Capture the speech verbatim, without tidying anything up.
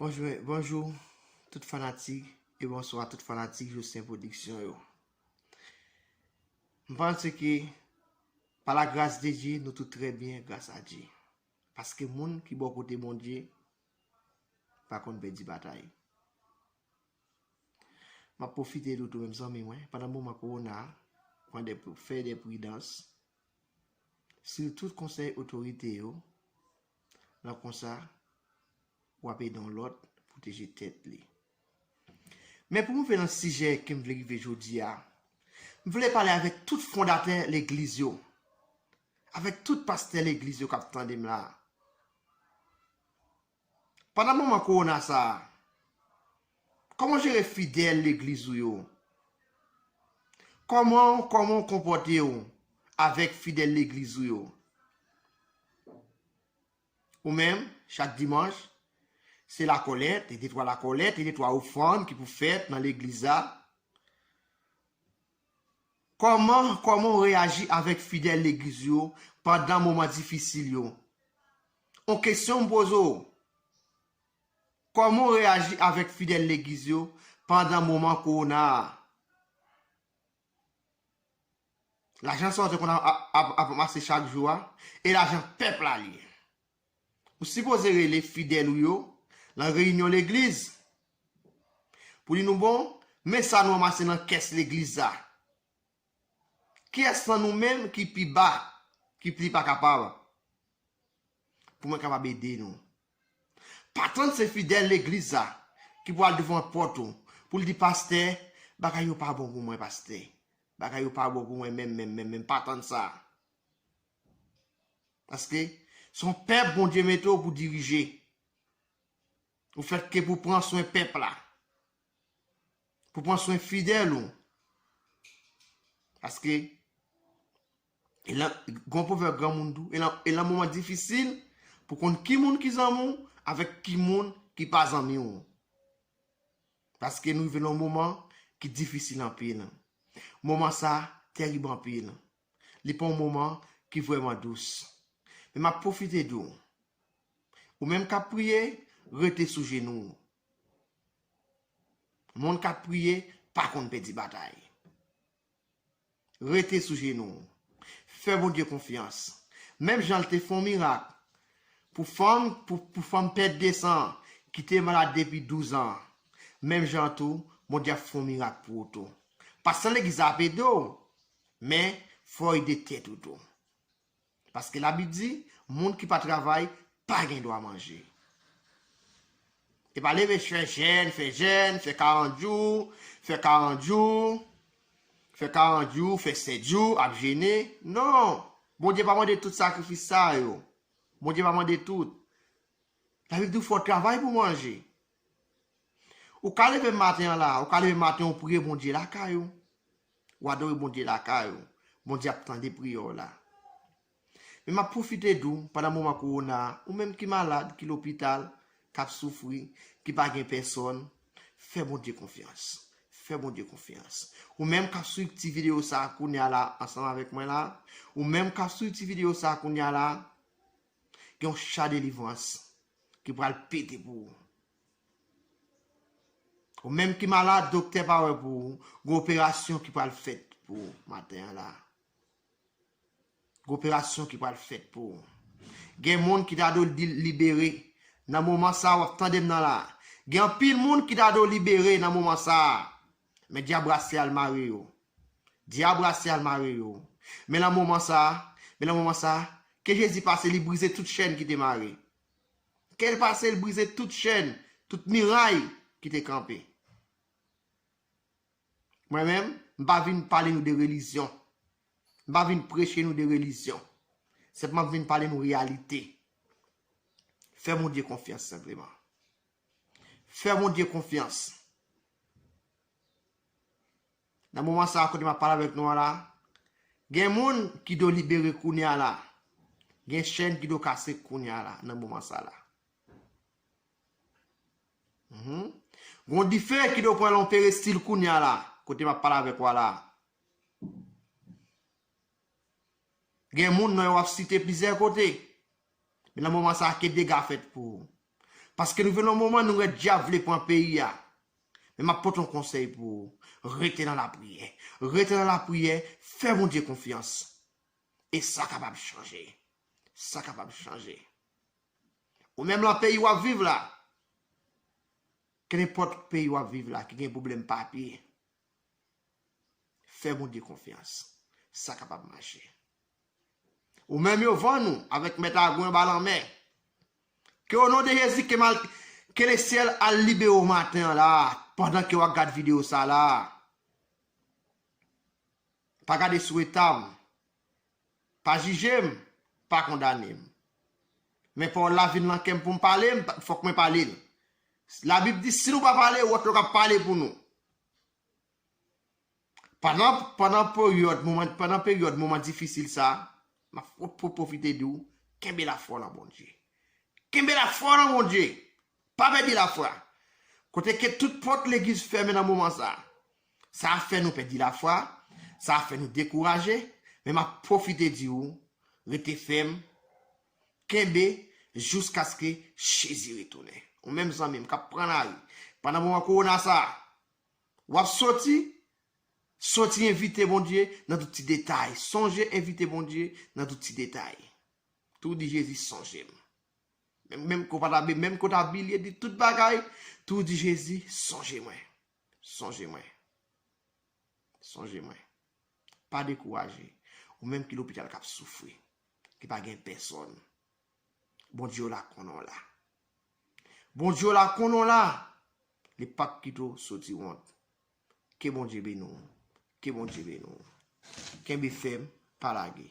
Bonjou, bonjou tout fanatik e bonswa tout fanatik Jocelyn Production yo. M panse ke pa la gras de Dye, nou tout trè byen gras a Dye. Paske moun ki bò kote Bondye pa konn pèdi batay. M ap pwofite di w tou menm zanmi mwen, pandan moman kowona a, pran de, fè de pridans, swiv tout konsèy otorite yo, nan konsa, w ap ede yon lòt pwoteje tèt li. Men pou m rive nan sijè ke m vle rive jodi a, m vle pale avèk tout fondatè legliz yo, avèk tout pastè legliz yo k ap tande m la. Pandan moman kowona sa a, kòman w jere fidèl legliz ou yo? Kòman, kòman w konpòte w avèk fidèl legliz ou yo? Ou menm, chak dimanch, se lakòlèt, e de twa lakòlèt, e de twa ofrann ki pou fèt nan legliz la. Kòman, kòman w reyaji avèk fidèl legliz yo pandan moman difisil yo? On kesyon m poze w. Kòman w reyaji avèk fidèl legliz yo pandan moman kowona a? Lajan sa w te konn ap, ap, ap ranmase chak jou a, e lajan pèp la li ye. Ou sipoze rele fidèl ou yo nan reyinyon legliz pou di nou, bon, men sa nou ranmase nan kès legliz la. Kiyès nan nou menm ki pi ba, ki pi pa kapab? Pou mwen kapab ede nou. Pa tann se fidèl legliz la ki pral devan pòt ou pou l di, pastè, bagay yo pa bon pou mwen, pastè. Bagay yo pa bon pou mwen menm, menm, menm, menm. Pa tann sa. Paske se yon pèp Bondye mete w pou dirije. Ou fèt ke pou pran swen pèp la. Pou pran swen fidèl ou. Paske, e lan, gon pwovèb granmoun tou, e lan, e lan moman difisil, pou konn ki moun ki zanmi w, avèk ki moun ki pa zanmi w. Paske nou rive nan yon moman ki difisil anpil. Moman sa tèrib anpil. Li pa yon moman ki vrèman dous. Men m ap pwofite di w, ou menm k ap priye, rete sou jenou w. Moun k ap priye pa konn pèdi batay. Rete sou jenou w. Fè Bondye konfyans. Menm jan l te fè yon mirak pou fanm, pou, pou fanm pèt de san ki te malad depi douz an, menm jan tou, Bondye ap fè yon mirak pou ou tou. Pastè legliz la ap ede w, men fò w ede tèt ou tou. Paske Labib di, moun ki pa travay pa gen dwa manje. E pa leve fè jèn, fè jèn, fè karant jou, fè karant jou, fè karant jou, fè sèt jou, ap jene. Non! Bondye pa mande tout sakrifis sa yo. Bondye pa mande tout. Labib di w fò w travay pou w manje. Ou ka leve maten an la, ou ka leve maten an, ou priye Bondye lakay ou. Ou adore Bondye lakay ou. Bondye ap tande priyè w la. Men m ap pwofite di w, pandan moman kowona a, ou menm ki malad, ki lopital, k ap soufri, ki pa gen pèsòn, fè Bondye konfyans. Fè Bondye konfyans. Ou menm k ap swiv ti videyo sa a kounye a la, ansanm avèk mwen la, ou menm k ap swiv ti videyo sa a kounye a la, gen yon cha delivrans ki pral pete pou ou. Ou menm ki malad, doktè pa wè pou ou, gen operasyon ki pral fèt pou ou maten an la. Gen operasyon ki pral fèt pou ou. Gen moun ki ta dwe li-, libere. Nan moman sa a, w ap tande m nan la. Gen anpil moun ki ta dwe libere nan moman sa a. Men dyab rase al mare yo. Dyab rase al mare yo. Men nan moman sa a, men nan moman sa a, ke Jezi pase, li brize tout chèn ki te mare. Ke l pase, li brize tout chèn, tout miray ki te kanpe. Mwen menm, m pa vin pale nou de relijyon. M pa vin preche nou de relijyon. Senpman, m vin pale nou reyalite. Fè Bondye konfyans senpleman. Fè Bondye konfyans. Nan moman sa a, kote m ap pale avèk nou an la, gen moun ki dwe libere kounye a la. Gen chèn ki dwe kase kounye a la, nan moman sa la. Mhm. Gen yon dife ki dwe pran nan yon perestil kounye a la, kote m ap pale avèk ou a la. Gen moun non yo w ap site plizyè kote. Men nan moman sa a, ke dega fèt pou ou. Paske nou rive nan moman nou wè dyab vle pran peyi a. Men m ap pote yon konsèy pou ou. Rete nan lapriyè. Rete nan lapriyè, fè Bondye konfyans. E sa kapab chanje. Sa kapab chanje. Ou menm lan peyi w ap viv la, kenenpòt peyi w ap viv la ki gen pwoblèm papye, fè Bondye konfyans. Sa kapab mache. Ou menm yo vann ou avèk mèt agwen ba lanmè. Ke o non de Jezi, ke mal, ke lesyèl al libere w maten an la, pandan ke w ap gad videyo sa la. Pa gade sou eta m. Pa jije m, pa kondane m. Men pawòl la vin nan kè m pou m pale, m pa- fòk mwen pale l. Labib di, si nou pa pale, wòt yo k ap pale pou nou. Pandan, pandan peryòd, moman, pandan peryòd, moman difisil sa, m ap pwo- pwo- pwofite di w, kenbe lafwa w nan Bondye. Kenbe lafwa w nan Bondye. Pa pèdi lafwa. Kote ke tout pòt legliz fèmen nan moman sa. Sa ap fè nou pèdi lafwa, sa ap fè nou dekouraje, men m ap pwofite di w, rete fèm, kenbe, jiskaske Jezi retounen. Ou menm zanmi m k ap pran lari, pandan moman kowona sa, w ap soti, soti envite Bondye nan tout ti detay. Sonje envite Bondye nan tout ti detay. Tou di Jezi sonje m. Menm, menm ke w pa ta be-, menm ke w ta bliye di tout bagay, tou di Jezi, sonje mwen. Sonje mwen. Sonje mwen. Pa dekouraje. Ou menm ki lopital k ap soufri, ki pa gen pèsòn. Bondye w la konnen w la. Bondye w la konnen w la. Li p ap kite w soti wont. Ke Bondye beni w. Ke Bondye beni w. Kenbe fèm, pa lage.